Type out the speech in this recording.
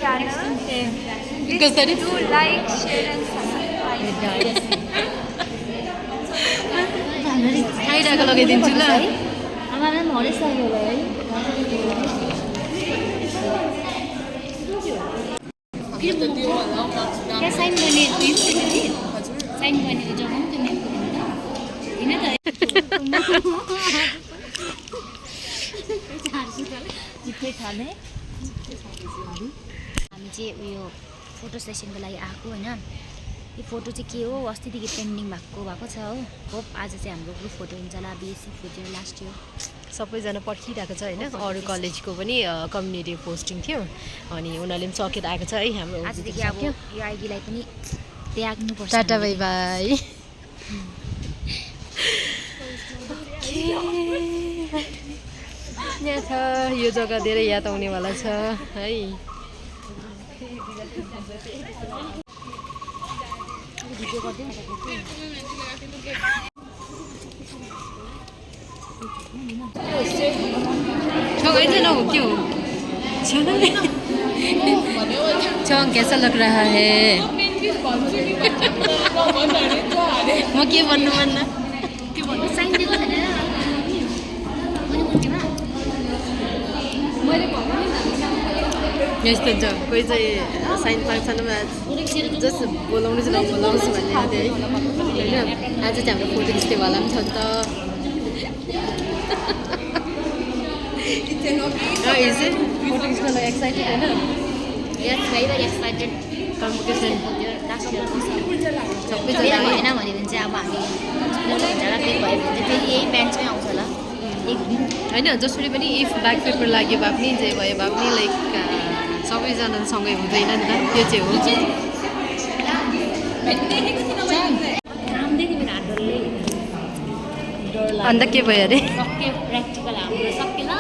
channel. कसरी Do like, share and subscribe. खाइरहेको लगाइदिन्छु ल आमालाई पनि हरेसक्यो होला है क्या साइन गर्ने साइन गर्ने जग्गा पनि जित्दै थाले हामी चाहिँ उयो फोटो सेसनको लागि आएको होइन यो फोटो चाहिँ के हो अस्तिदेखि पेन्डिङ भएको छ हो होप आज चाहिँ हाम्रो ग्रुप फोटो हुन्छ होला बिएससी फोटो लास्ट इयर सबैजना पर्खिरहेको छ होइन अरू कलेजको पनि कम्युनिटी पोस्टिङ थियो अनि उनीहरूले पनि सकेर आएको छ है हाम्रो आजदेखि अब यो आइडीलाई पनि त्याग्नुपर्छ टाटा बाई बाई यहाँ छ यो जग्गा धेरै याद आउनेवाला छ है भिडियो गर्दै छगाई ना हो क्यों चौंग कैसा लग रहा है म के भन्नु भन्न यस्तो हुन्छ कोही चाहिँ साइन फङ्सनमा जस्ट बोलाउनु चाहिँ नबोलाउँछु भन्ने आएको थियो है होइन आज चाहिँ हाम्रो फोटो खिच्नेवाला पनि छ नि त फोटो खिच्नलाई एक्साइटेड होइन कम्पिटिसन सबैजना भएन भने चाहिँ अब हामी फेरि भयो भने चाहिँ फेरि यही ब्यान्चमै आउँछ होला एक दिन होइन जसरी पनि इफ ब्याक पेपर लाग्यो भए पनि जे भयो भए पनि लाइक सबैजना सँगै हुँदैन नि त त्यो चाहिँ हो अन्त के भयो अरे प्र्याक्टिकल हाम्रो सक्यो ल